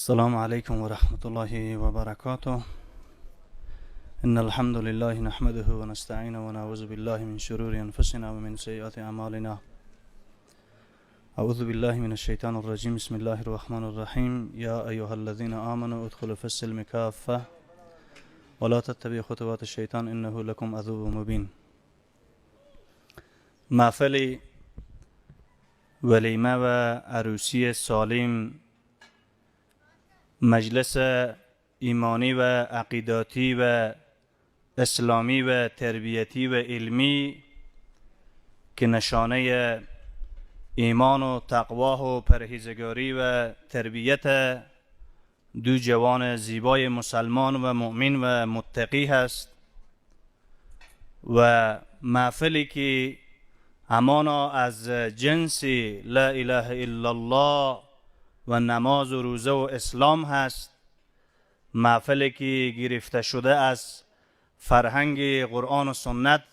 السلام علیکم و رحمت الله و برکاته. ان الحمد لله نحمده ونستعینه ونعوذ بالله من شرور انفسنا ومن سیئات اعمالنا. اعوذ بالله من الشیطان الرجیم. بسم الله الرحمن الرحیم. یا ایها الذین آمنوا ادخلوا فی السلم کافه ولا تتبعوا خطوات الشیطان انه لکم عدو مبین. محفل ولیمه و عروسی سالم، مجلس ایمانی و عقیداتی و اسلامی و تربیتی و علمی که نشانه ایمان و تقوا و پرهیزگاری و تربیت دو جوان زیبای مسلمان و مؤمن و متقی هست و محفلی که همانا از جنس لا اله الا الله و نماز و روزه و اسلام هست، محفلی که گرفته شده از فرهنگ قرآن و سنت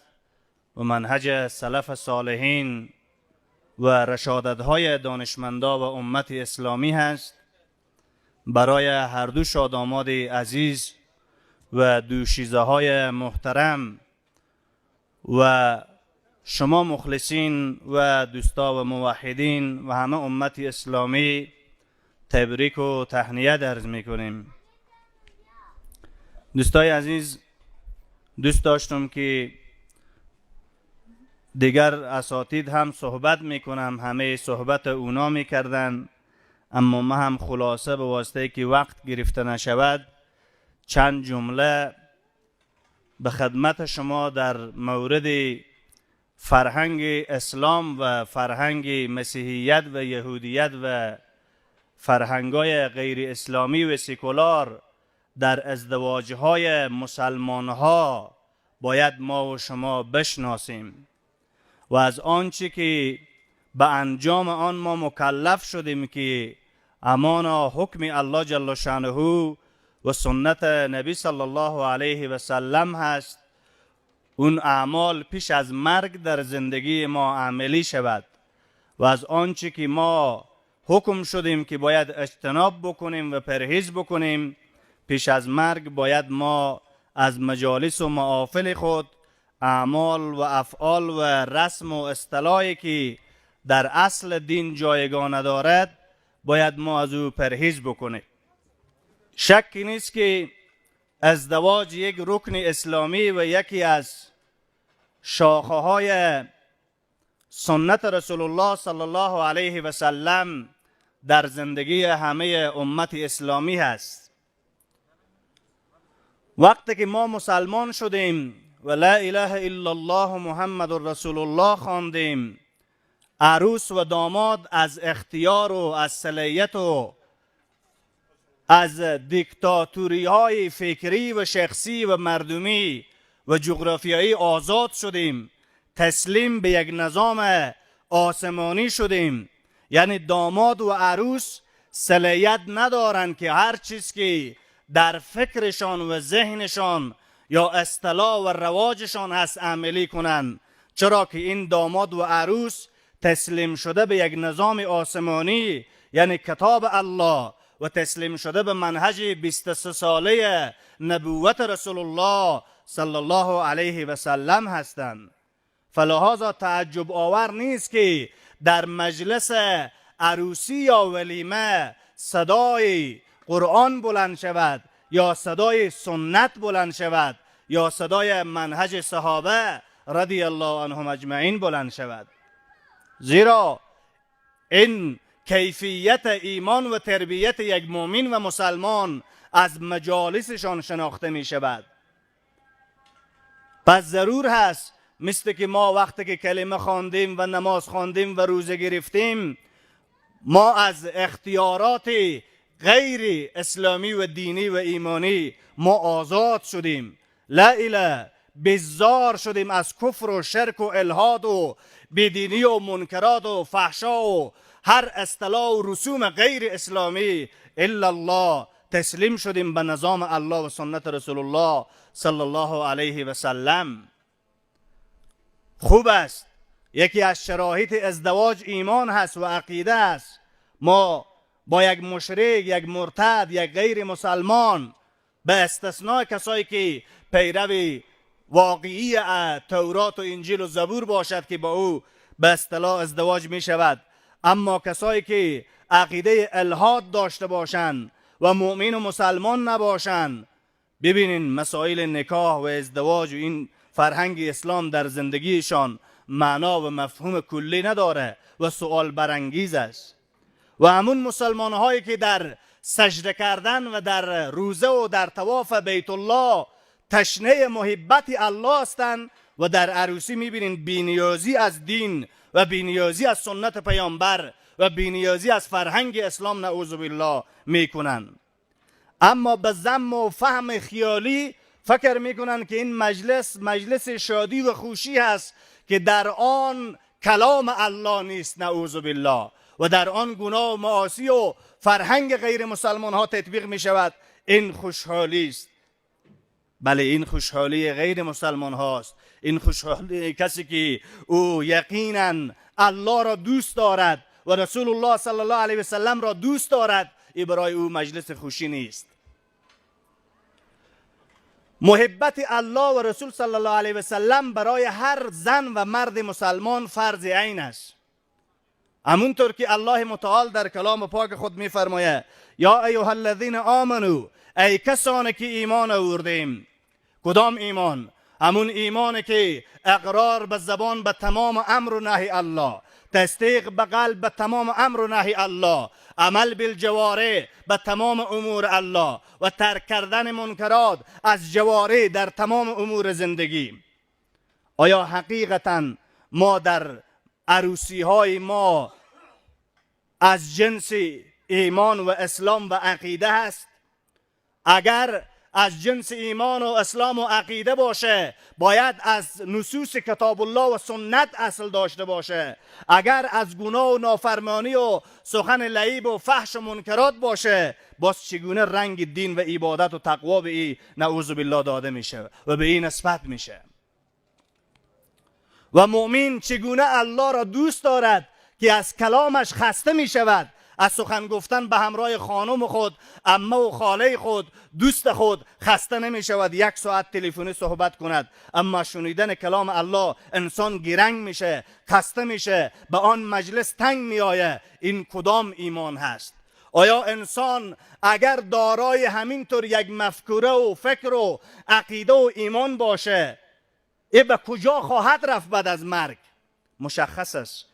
و منهج سلف صالحین و رشادت‌های دانشمندا و امت اسلامی هست. برای هر دو شاداماد عزیز و دوشیزه های محترم و شما مخلصین و دوستا و موحدین و همه امت اسلامی تبریک و تهنیت عرض میکنیم. دوستای عزیز، دوست داشتم که دیگر اساتید هم صحبت میکنم، همه صحبت اونا میکردن، اما ما هم خلاصه به واسطه که وقت گرفته نشود چند جمله به خدمت شما در مورد فرهنگ اسلام و فرهنگ مسیحیت و یهودیت و فرهنگای غیر اسلامی و سکولار در ازدواجهای مسلمانها باید ما و شما بشناسیم و از آنچه که به انجام آن ما مکلف شدیم که امانا حکم الله جل شانه و سنت نبی صلی الله علیه و سلم هست، اون اعمال پیش از مرگ در زندگی ما عملی شود و از آنچه که ما حکم شدیم که باید اجتناب بکنیم و پرهیز بکنیم، پیش از مرگ باید ما از مجالس و معافل خود اعمال و افعال و رسم و اصطلاحی که در اصل دین جایگاه ندارد باید ما از او پرهیز بکنیم. شکی نیست که ازدواج یک رکن اسلامی و یکی از شاخه های سنت رسول الله صلی الله علیه و سلم در زندگی همه امت اسلامی هست. وقتی که ما مسلمان شدیم و لا اله الا الله محمد رسول الله خواندیم، عروس و داماد از اختیار و از صلاحیت و از دیکتاتوری های فکری و شخصی و مردمی و جغرافیایی آزاد شدیم، تسلیم به یک نظام آسمانی شدیم. یعنی داماد و عروس صلاحیت ندارند که هر چیز که در فکرشان و ذهنشان یا اصطلاح و رواجشان هست عملی کنند، چرا که این داماد و عروس تسلیم شده به یک نظام آسمانی، یعنی کتاب الله، و تسلیم شده به منهج 23 ساله نبوت رسول الله صلی الله علیه و سلم هستند. فلهذا تعجب آور نیست که در مجلس عروسی یا ولیمه صدای قرآن بلند شود یا صدای سنت بلند شود یا صدای منهج صحابه رضی الله عنهم اجمعین بلند شود، زیرا این کیفیت ایمان و تربیت یک مؤمن و مسلمان از مجالسشان شناخته می شود. پس ضرور هست مثل که ما وقتی که کلمه خواندیم و نماز خواندیم و روزه گرفتیم، ما از اختیارات غیر اسلامی و دینی و ایمانی ما آزاد شدیم، لا اله بیزار شدیم از کفر و شرک و الحاد و بیدینی و منکرات و فحشا و هر اصطلاح و رسوم غیر اسلامی الا الله، تسلیم شدیم به نظام الله و سنت رسول الله صلی الله علیه و سلم. خوب است، یکی از شرایط ازدواج ایمان هست و عقیده است. ما با یک مشرک، یک مرتد، یک غیر مسلمان، به استثناء کسایی که پیرو واقعی تورات و انجیل و زبور باشد که با او به اصطلاح ازدواج می شود، اما کسایی که عقیده الحاد داشته باشند و مؤمن و مسلمان نباشند، ببینین مسائل نکاح و ازدواج و این فرهنگ اسلام در زندگیشان معنا و مفهوم کلی نداره و سوال برانگیز است. و همون مسلمان هایی که در سجده کردن و در روزه و در طواف بیت الله تشنه محبت الله هستند و در عروسی میبینین بینیازی از دین و بینیازی از سنت پیامبر و بینیازی از فرهنگ اسلام نعوذ بالله میکنن. اما به ذم و فهم خیالی فکر میکنن که این مجلس مجلس شادی و خوشی هست که در آن کلام الله نیست نعوذ بالله، و در آن گناه و معاصی و فرهنگ غیر مسلمان ها تطبیق می شود. این خوشحالی است. بله، این خوشحالی غیر مسلمان هاست. این خوشحالی کسی که او یقینا الله را دوست دارد و رسول الله صلی الله علیه وسلم را دوست دارد، ای برای او مجلس خوشی نیست. محبت الله و رسول صلی الله علیه وسلم برای هر زن و مرد مسلمان فرض عین است. همونطور که الله متعال در کلام پاک خود میفرماید: یا ایها الذین آمنو، ای کسانی که ایمان آوردیم. کدام ایمان؟ همون ایمان که اقرار به زبان به تمام امر و نهی الله، تصدیق به قلب به تمام امر و نهی الله، عمل بالجوارح به تمام امور الله و ترک کردن منکرات از جوارح در تمام امور زندگی. آیا حقیقتا ما در عروسی های ما از جنس ایمان و اسلام و عقیده هست؟ اگر از جنس ایمان و اسلام و عقیده باشه، باید از نصوص کتاب الله و سنت اصل داشته باشه. اگر از گناه و نافرمانی و سخن لعیب و فحش و منکرات باشه، باز چگونه رنگ دین و عبادت و تقوا به ای نعوذ بالله داده میشه و به این نسبت میشه؟ و مؤمن چگونه الله را دوست دارد که از کلامش خسته می شود، از سخن گفتن به همراه خانم خود، عمه و خاله خود، دوست خود خسته نمی شود، یک ساعت تلفنی صحبت کند، اما شنیدن کلام الله انسان گرنگ میشه، خسته میشه، به آن مجلس تنگ میآید؟ این کدام ایمان هست؟ آیا انسان اگر دارای همینطور یک مفکوره و فکر و عقیده و ایمان باشه، ای به کجا خواهد رفت بعد از مرگ؟ مشخص است.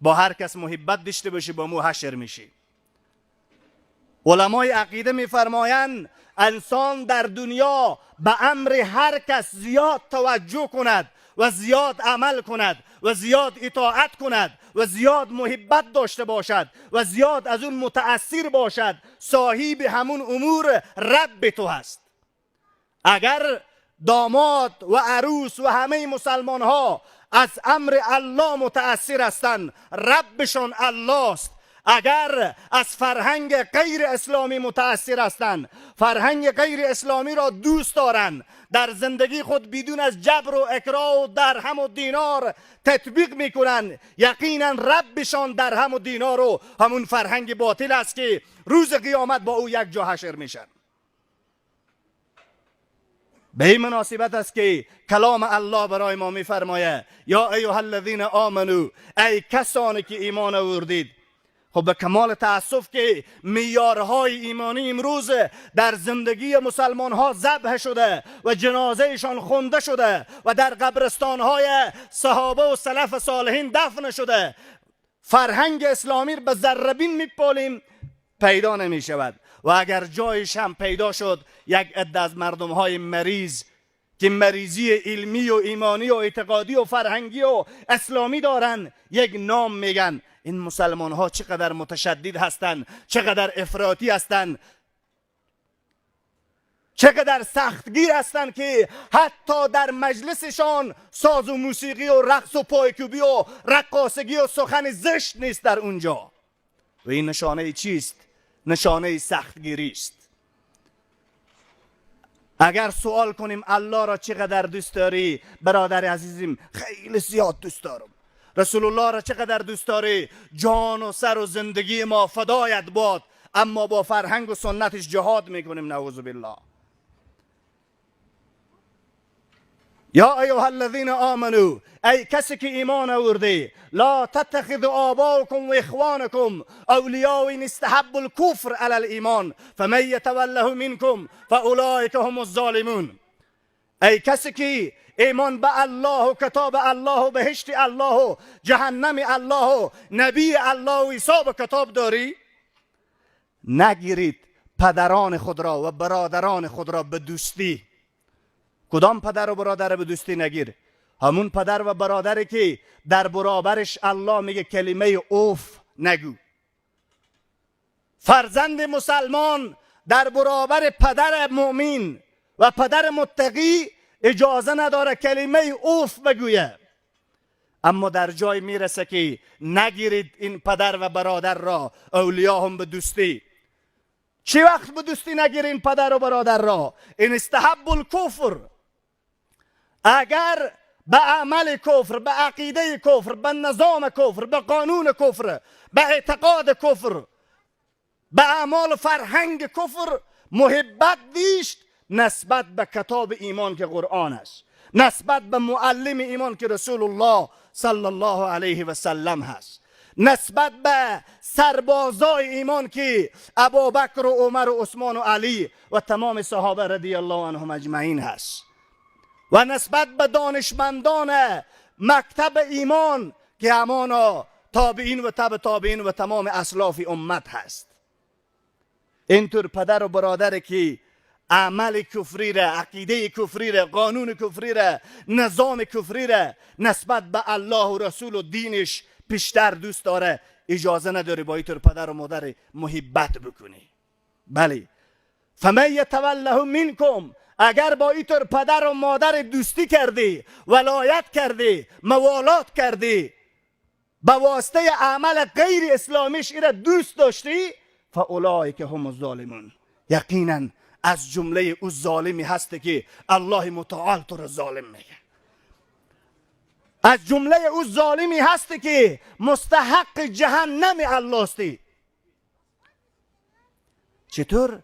با هر کس محبت داشته باشی، با مو حشر میشی. علمای عقیده میفرمایند انسان در دنیا به امر هر کس زیاد توجه کند و زیاد عمل کند و زیاد اطاعت کند و زیاد محبت داشته باشد و زیاد از اون متأثر باشد، صاحب همون امور رب تو هست. اگر داماد و عروس و همه مسلمان ها از امر الله متأثر هستند، ربشان الله است. اگر از فرهنگ غیر اسلامی متأثر هستند، فرهنگ غیر اسلامی را دوست دارند، در زندگی خود بدون از جبر و اکراه و درهم و دینار تطبیق میکنند، یقینا ربشان درهم و دینار و همون فرهنگ باطل است که روز قیامت با او یک جا حشر میشن. به این مناسبت است که کلام الله برای ما میفرمایه: یا ایها الذین آمنو، ای کسانی که ایمان آوردید. خب، به کمال تاسف که معیارهای ایمانی امروز در زندگی مسلمان ها ذبح شده و جنازهشان خونده شده و در قبرستان های صحابه و سلف صالحین دفن شده. فرهنگ اسلامی به ذره‌بین میپالیم، پیدا نمی شود و اگر جایش هم پیدا شد، یک عده از مردم های مریض که مریضی علمی و ایمانی و اعتقادی و فرهنگی و اسلامی دارن، یک نام میگن: این مسلمان ها چقدر متشدد هستند، چقدر افراطی هستند، چقدر سختگیر هستند که حتی در مجلسشان ساز و موسیقی و رقص و پایکوبی و رقاصگی و سخن زشت نیست در اونجا. و این نشانه چیست؟ نشانه سختگیری است. اگر سوال کنیم الله را چقدر دوست داری برادر عزیزیم؟ خیلی زیاد دوست دارم. رسول الله را چقدر دوست داری؟ جان و سر و زندگی ما فدایت باد. اما با فرهنگ و سنتش جهاد میکنیم، نعوذ بالله. یا ایها الذین آمنوا، ای کسی که ایمان آورده، لا تتخذوا آباءکم و اخوانکم اولیاء ان استحبوا الکفر علی الایمان فمن یتوله منکم فاولئک هم الظالمون. ای کسی که ایمان به الله و کتاب الله و بهشت الله و جهنم الله و نبی الله و حساب کتاب داری، نگیرید پدران خود را و برادران خود را به دوستی. کدام پدر و برادر به دوستی نگیر؟ همون پدر و برادری که در برابرش الله میگه کلمه اوف نگو. فرزند مسلمان در برابر پدر مؤمن و پدر متقی اجازه نداره کلمه اوف بگویه. اما در جای میرسه که نگیرید این پدر و برادر را اولیا هم به دوستی. چی وقت به دوستی نگیرین پدر و برادر را؟ ان استحب الکفر، اگر به عمل کفر، به عقیده کفر، به نظام کفر، به قانون کفر، به اعتقاد کفر، به اعمال فرهنگ کفر محبت دیشت نسبت به کتاب ایمان که قرآن است، نسبت به معلم ایمان که رسول الله صلی الله علیه و سلم هست، نسبت به سربازای ایمان که ابوبکر و عمر و عثمان و علی و تمام صحابه رضی الله عنهم اجمعین هست، و نسبت به دانشمندان مکتب ایمان که همانا تابعین و تبع تابعین و تمام اسلاف امت هست. اینطور پدر و برادر که عمل کفری را، عقیده کفری را، قانون کفری را، نظام کفری را نسبت به الله و رسول و دینش پیشتر دوست داره، اجازه نداری با اینطور پدر و مادر محبت بکنی. بله، فمن یتوله منکم، اگر با اینطور پدر و مادر دوستی کردی، ولایت کردی، موالات کردی، به واسطه عمل غیر اسلامیش ایره دوست داشتی، فاولئک هم الظالمون، یقینا از جمله او ظالمی هستی که الله متعال تو را ظالم میگه. از جمله او ظالمی هستی که مستحق جهنم الله استی. چطور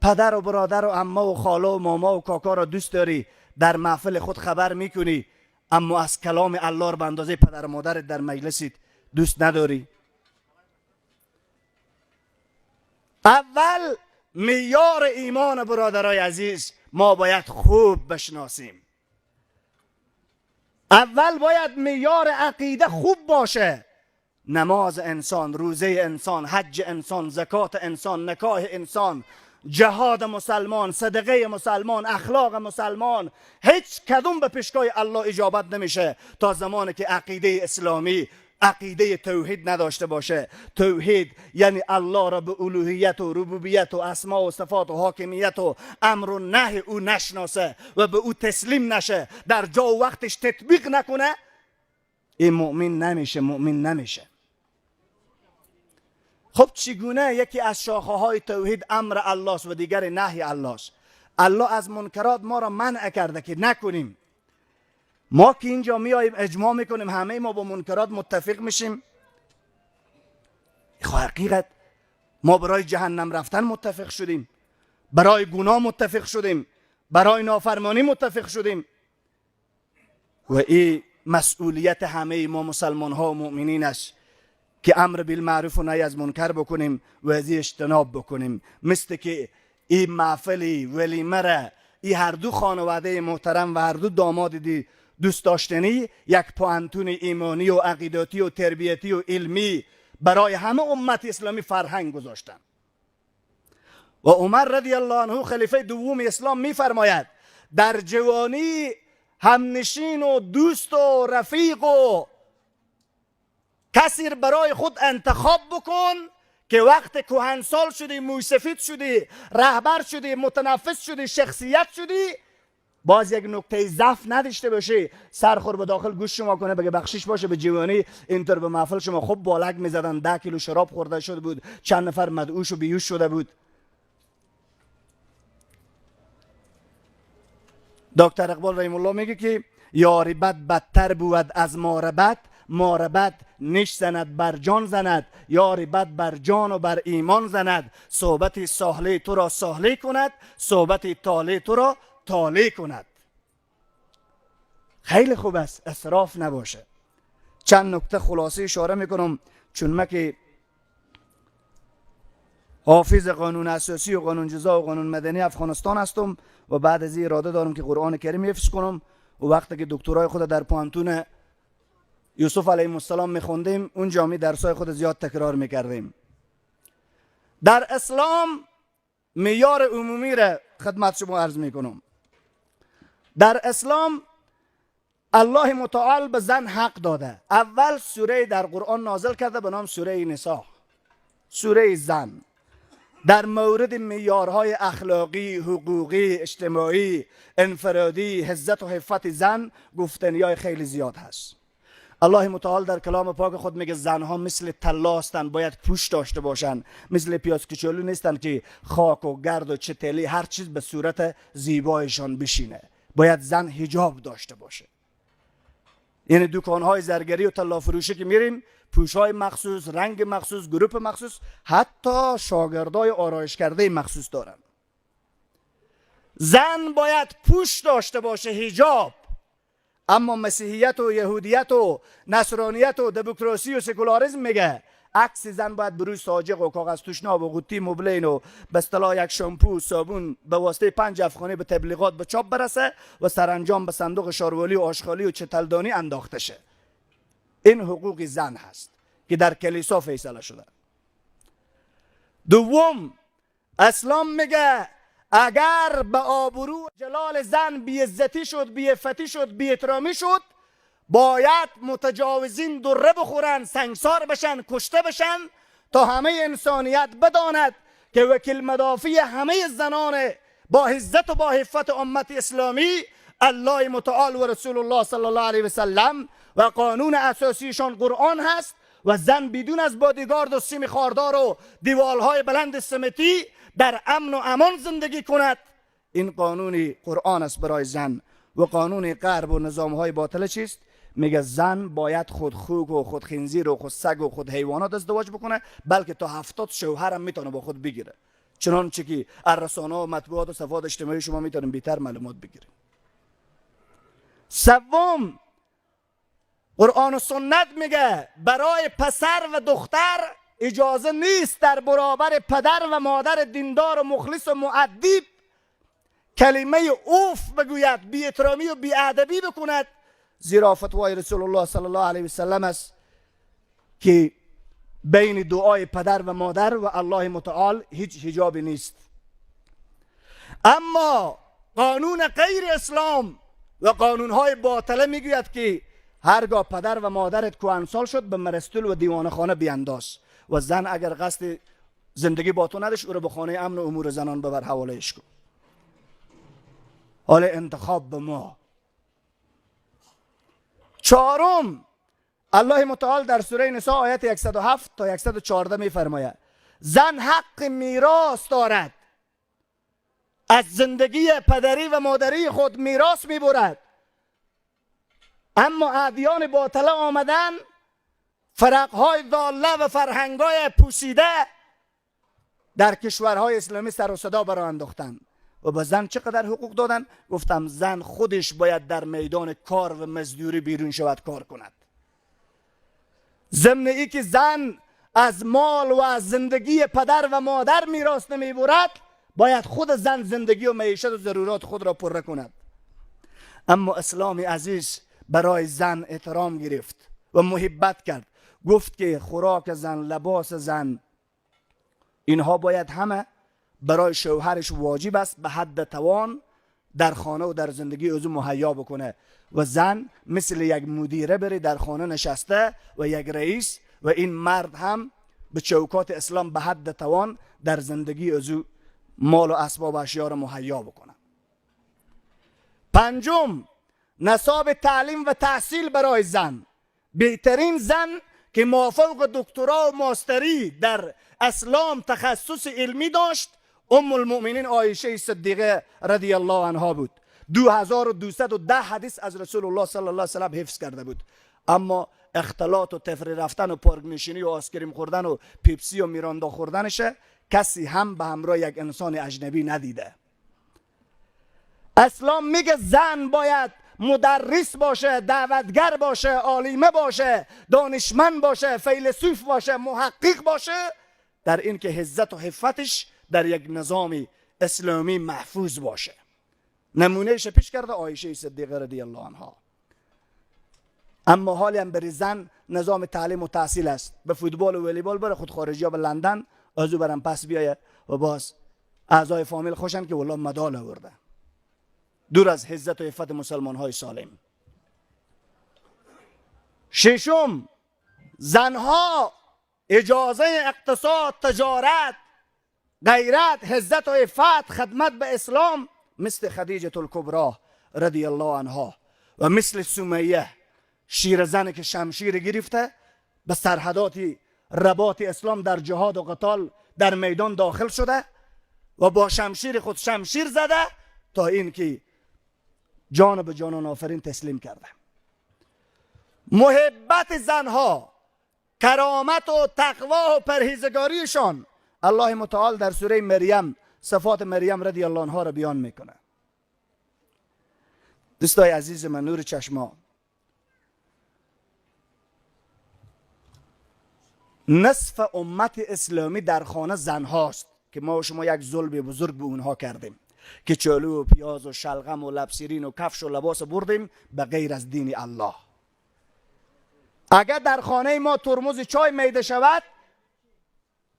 پدر و برادر و عمه و خاله و ماما و کاکا را دوست داری، در محفل خود خبر میکنی، اما از کلام الله را به اندازه پدر و مادرت در مجلست دوست نداری؟ اول معیار ایمان برادرای عزیز ما باید خوب بشناسیم. اول باید معیار عقیده خوب باشه. نماز انسان، روزه انسان، حج انسان، زکات انسان، نکاح انسان، جهاد مسلمان، صدقه مسلمان، اخلاق مسلمان، هیچ کدوم به پیشگاه الله اجابت نمیشه تا زمانی که عقیده اسلامی، عقیده توحید نداشته باشه. توحید یعنی الله را به الوهیت و ربوبیت و اسما و صفات و حاکمیت و امر و نهی او نشناسه و به او تسلیم نشه، در جا و وقتش تطبیق نکنه، این مؤمن نمیشه، مؤمن نمیشه. خب چگونه یکی از شاخه های توحید امر الله است و دیگر نهی الله است؟ الله از منکرات ما را منع کرده که نکنیم. ما که اینجا میاییم اجماع میکنیم، همه ما با منکرات متفق میشیم. خب حقیقت ما برای جهنم رفتن متفق شدیم، برای گناه متفق شدیم، برای نافرمانی متفق شدیم، و این مسئولیت همه ما مسلمان ها و مؤمنین است که امر بالمعروف و نهی از منکر بکنیم و از اجتناب بکنیم. مثل که این محفل ولیمه را این هر دو خانواده محترم و هر دو داماد دی دوست داشتنی یک پوانتون ایمانی و عقیدتی و تربیتی و علمی برای همه امت اسلامی فرهنگ گذاشتن. و عمر رضی الله عنه خلیفه دوم اسلام میفرماید در جوانی همنشین و دوست و رفیق و کسی برای خود انتخاب بکن که وقت کهنسال شدی، موی سفید شدی، رهبر شدی، متنفذ شدی، شخصیت شدی، باز یک نکته ضعف نداشته باشی، سرخور به داخل گوش شما کنه، بگه بخشش باشه به جوانی اینطور به محفل شما خوب بالک میزدن، 10 کیلو شراب خورده شده بود، چند نفر مدعوش و بیهوش شده بود. دکتر اقبال رحیم الله میگه که یاری بد بدتر بود از مار بد، مار بد نش زند بر جان زند، یار بد بر جان و بر ایمان زند. صحبت ساحله تو را ساحله کند، صحبت طالع تو را طالع کند. خیلی خوب است اسراف نباشه. چند نکته خلاصه اشاره میکنم، چون من که حافظ قانون اساسی و قانون جزا و قانون مدنی افغانستان هستم و بعد از این اراده دارم که قرآن کریم حفظ کنم و وقتی که دکترای خود در پوهنتون یوسف علیه السلام میخوندیم، اونجا می درسای خود زیاد تکرار میکردیم. در اسلام معیار عمومی را خدمت شما عرض میکنم. در اسلام الله متعال به زن حق داده. اول سوره در قرآن نازل کرده به نام سوره نساء، سوره زن، در مورد معیارهای اخلاقی، حقوقی، اجتماعی، انفرادی، عزت و عفت زن گفتنیای خیلی زیاد هست. الله متعال در کلام پاک خود میگه زنها مثل طلا هستند، باید پوش داشته باشند، مثل پیاز کوچولو نیستند که خاک و گرد و چتلی هر چیز به صورت زیبایشان بشینه. باید زن حجاب داشته باشه. یعنی دکانهای زرگری و طلا فروشی که میریم، پوشهای مخصوص، رنگ مخصوص، گروپ مخصوص، حتی شاگردای آرایش کرده مخصوص دارن. زن باید پوش داشته باشه، حجاب. اما مسیحیت و یهودیت و نصرانیت و دموکراسی و سکولاریسم میگه عکس زن باید بروی ساجق و کاغذ تشناب و قوطی مبلین و به اصطلاح یک شامپو و صابون به واسطه 5 افغانی به تبلیغات به چاپ برسه و سرانجام به صندوق شاروالی و آشغالی و چتلدانی انداخته شه. این حقوق زن هست که در کلیسا فیصله شده. دوم، اسلام میگه اگر به آبرو جلال زن بی‌عزتی شد، بی‌عفتی شد، بی‌احترامی شد، باید متجاوزین دره بخورن، سنگسار بشن، کشته بشن، تا همه انسانیت بداند که وکیل مدافع همه زنان با عزت و با عفت امت اسلامی الله متعال و رسول الله صلی الله علیه و سلم و قانون اساسیشان قرآن هست و زن بدون از بادیگارد و سیم خاردار و دیوالهای بلند سمتی در امن و امان زندگی کند. این قانون قرآن است برای زن. و قانون غرب و نظامهای باطل چیست؟ میگه زن باید خود خوک و خود خنزیر و خود سگ و خود حیوانات ازدواج بکنه، بلکه تا 70 شوهر هم میتونه با خود بگیره. چنانچه که از رسانه و مطبوعات و صفحات اجتماعی شما میتونیم بیتر معلومات بگیریم. سوم، قرآن و سنت میگه برای پسر و دختر اجازه نیست در برابر پدر و مادر دیندار و مخلص و مؤدب کلمه اوف بگوید، بی احترامی و بی ادبی بکند، زیرا فتوای رسول الله صلی الله علیه و سلم است که بین دعای پدر و مادر و الله متعال هیچ حجابی نیست. اما قانون غیر اسلام و قانونهای باطله میگوید که هرگاه پدر و مادرت کهنسال شد به مرستول و دیوانه خانه بیانداز و زن اگر قصد زندگی با تو نداشت او را به خانه امن و امور زنان ببر، حوالهش کن. حال انتخاب به ما. چهارم، الله متعال در سوره نساء آیت 107 تا 114 میفرماید زن حق میراث دارد، از زندگی پدری و مادری خود میراث میبرد. اما ادیان باطله آمدن، فرقهای ضاله و فرهنگای پوسیده در کشورهای اسلامی سر و صدا برای انداختن و به زن چقدر حقوق دادن؟ گفتم زن خودش باید در میدان کار و مزدوری بیرون شود، کار کند. ضمن ای که زن از مال و از زندگی پدر و مادر میراث نمیبرد، باید خود زن زندگی و معیشت و ضرورات خود را پره کند. اما اسلام عزیز برای زن احترام گرفت و محبت کرد، گفت که خوراک زن، لباس زن، اینها باید همه برای شوهرش واجب است به حد توان در خانه و در زندگی از او مهیا بکنه. و زن مثل یک مدیره بری در خانه نشسته و یک رئیس، و این مرد هم به چوکات اسلام به حد توان در زندگی از او مال و اسباب و اشیا را مهیا بکنه. پنجم، نصاب تعلیم و تحصیل برای زن. بهترین زن که موافق دکترا و ماستری در اسلام تخصص علمی داشت، ام المؤمنین عایشه صدیقه رضی الله عنها بود. 2210 حدیث از رسول الله صلی الله علیه و سلم حفظ کرده بود. اما اختلاط و تفریح رفتن و پارک نشینی و آسکریم خوردن و پیپسی و میراندا خوردنشه کسی هم به همراه یک انسان اجنبی ندیده. اسلام میگه زن باید مدرس باشه، دعوتگر باشه، عالمه باشه، دانشمند باشه، فیلسوف باشه، محقق باشه، در این که عزت و حفتش در یک نظام اسلامی محفوظ باشه. نمونهش پیش کرده عایشه صدیقه رضی الله عنها. اما حالی هم برای زن نظام تعلیم و تحصیل است، به فوتبال و والیبال بره، خود خارجی ها به لندن از او برم پس بیایه و باز اعضای فامیل خوشن که والله مدال آورده. دور از عزت و عفت مسلمان های سالم. ششم، زنها اجازه اقتصاد، تجارت، غیرت، عزت و عفت، خدمت به اسلام مثل خدیجه الکبرا رضی الله عنها و مثل سمیه شیر زن که شمشیر گرفته به سرحدات رباط اسلام در جهاد و قتال در میدان داخل شده و با شمشیر خود شمشیر زده تا اینکه جان به جانان آفرین تسلیم کرده. محبت زنها، کرامت و تقوا و پرهیزگاریشان، الله متعال در سوره مریم صفات مریم رضی الله عنها را بیان میکنه. دوستای عزیز من، نور چشما، نصف امت اسلامی در خانه زنهاست که ما و شما یک ظلم بزرگ به اونها کردیم که چالو و پیاز و شلغم و لبسیرین و کفش و لباس بردیم به غیر از دین الله. اگر در خانه ما ترمز چای میده شود،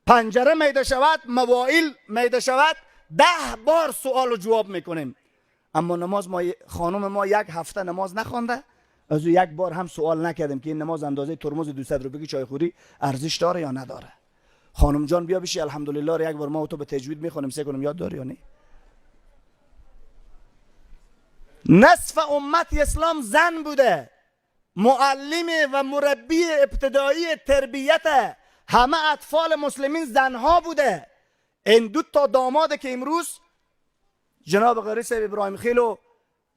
پنجره میده شود، موبایل میده شود، 10 بار سوال و جواب میکنیم. اما نماز ما، خانم ما یک هفته نماز نخوانده، از او یک بار هم سوال نکردیم که این نماز اندازه ترمز 200 روپیه چای خوری ارزش داره یا نداره. خانم جان بیا بشی الحمدلله رو یک بار ما و تو به تجوید میخونیم، سه کنیم یاد داری یا نه؟ نصف امت اسلام زن بوده، معلم و مربی ابتدایی تربیت همه اطفال مسلمین زنها بوده. این دو تا داماد که امروز جناب قاری صاحب ابراهیم خیل و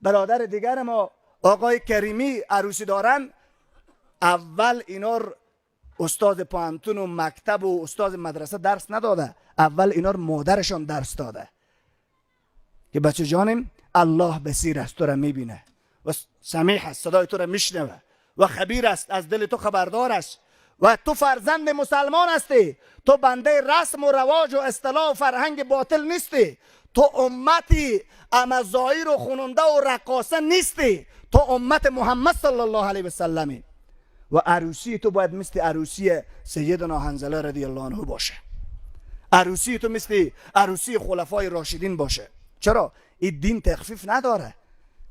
برادر دیگر ما آقای کریمی عروسی دارن، اول اینا استاد پوهنتون و مکتب و استاد مدرسه درس نداده، اول اینا مادرشان درس داده که بچه جانم الله بصیر است، تو را میبینه و سمیع است، صدای تو را میشنوه و خبیر است، از دل تو خبردار است و تو فرزند مسلمان هستی، تو بنده رسم و رواج و اصطلاح و فرهنگ باطل نیستی، تو امتی امزایر و خوننده و رقاصه نیستی، تو امت محمد صلی الله علیه و سلمی و عروسی تو باید مثل عروسی سیدنا حنظله رضی الله عنه باشه، عروسی تو مثل عروسی خلفای راشدین باشه. چرا؟ این دین تخفیف نداره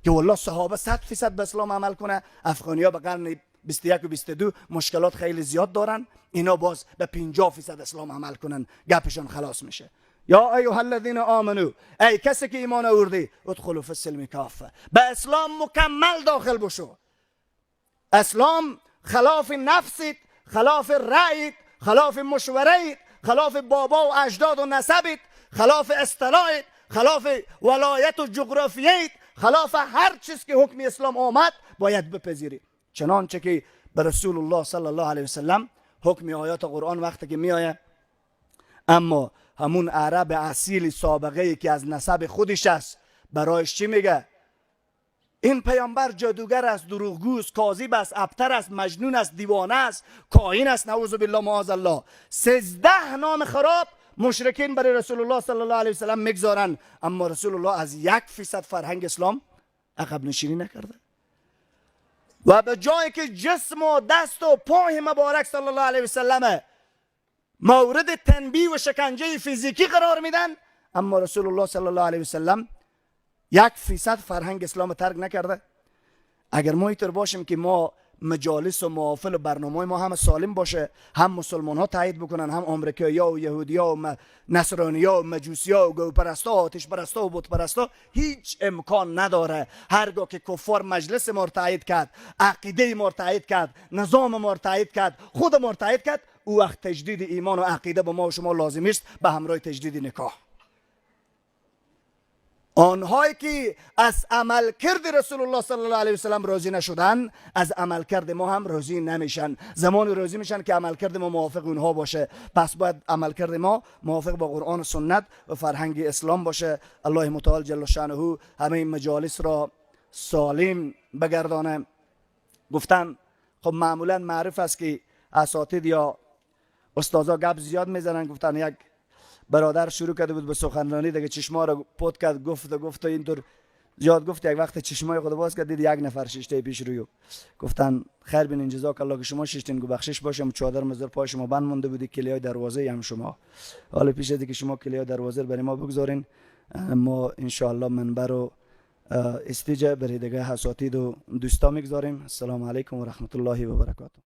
که والله صحابه 100% به اسلام عمل کنه، افغانیا به قرن 21 و 22 مشکلات خیلی زیاد دارن، اینا باز به 50% اسلام عمل کنن گپشان خلاص میشه. یا ایها الذین آمنو، ای کسی که ایمان آوردی، ادخلوا فی السلم کافه، به اسلام مکمل داخل بشو. اسلام خلاف نفست، خلاف رأیت، خلاف مشوره‌ات، خلاف بابا و اجداد و نسبت، خلاف اصطلاحت، خلاف ولایت و جغرافیت، خلاف هر چیز که حکم اسلام آمد باید بپذیری. چنانچه که به رسول الله صلی الله علیه وسلم حکم آیات قرآن وقتی که میآید، اما همون عرب اصیل سابقه ای که از نسب خودش است برایش چی میگه؟ این پیامبر جادوگر است، دروغگوست، کاذب است، ابتر است، مجنون است، دیوانه است، کاهن است، نعوذ بالله معاذ الله. 13 نام خراب مشرکین برای رسول الله صلی الله علیه وسلم میگذارن، اما رسول الله از 1% فرهنگ اسلام عقب نشینی نکرده و به جایی که جسم و دست و پای مبارک صلی الله علیه وسلم مورد تنبیه و شکنجه فیزیکی قرار میدن، اما رسول الله صلی الله علیه وسلم 1% فرهنگ اسلام ترک نکرده. اگر ما اینطور باشیم که ما مجالس و محافل و برنامه ما هم سالم باشه، هم مسلمان ها تایید بکنن، هم آمریکایی ها و یهودی ها و نصرانی ها و مجوسی ها و گوپرستا و آتش پرستا و بت پرستا، هیچ امکان نداره. هرگاه که کفار مجلس ما رو تایید کرد، عقیده ما رو تایید کرد، نظام ما رو تایید کرد، خود ما رو تایید کرد، او وقت تجدید ایمان و عقیده با ما و شما لازم است به همراه تجدید نکاح. آنهایی که از عملکرد رسول الله صلی الله علیه وسلم راضی نشدن، از عملکرد ما هم راضی نمیشن. زمان راضی میشن که عملکرد ما موافق اونها باشه. پس باید عملکرد ما موافق با قرآن و سنت و فرهنگ اسلام باشه. الله متعال جل شانه همه این مجالس را سالم بگردانه. گفتن خب معمولا معروف است که اساتید یا استادا گپ زیاد میزنن. گفتن یک برادر شروع کرده بود به سخنرانی، دیگه چشما رو پوت کرد، گفت و گفت و اینطور زیاد گفت. یک وقت چشمای خود باز کرد، دید یک نفر ششته پیش رویو. گفتن خیر بینین، جزاک الله که شما ششتین. گو بخشش باشه، چادر مزار پای شما بند مونده بودی، کلیای دروازه هم شما. حالا پیش از که شما کلیای دروازه برای ما بگذارین، ما ان شاء الله منبر و stage برای دیگه اساتید و دوستا میگذاریم. السلام علیکم و رحمت الله و برکاته.